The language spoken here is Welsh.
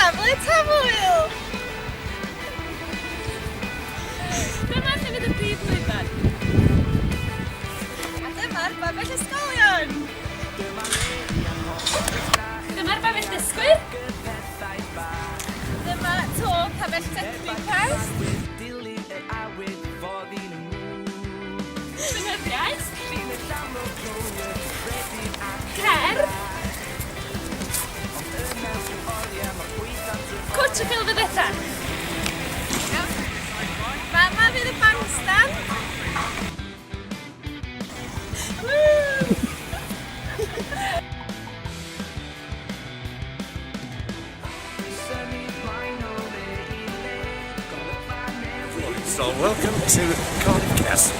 Safle Tafwyl! Dyma lle fydd y prif lwyfan. A dyma'r babell ysgolion! Dyma'r babell dysgwyr. Dyma to pabell Technifest. Llenyddiaeth. Cerdd. Cwtsh y celfyddydau. Fama fydd y bandstand. So welcome to Cardiff Castle.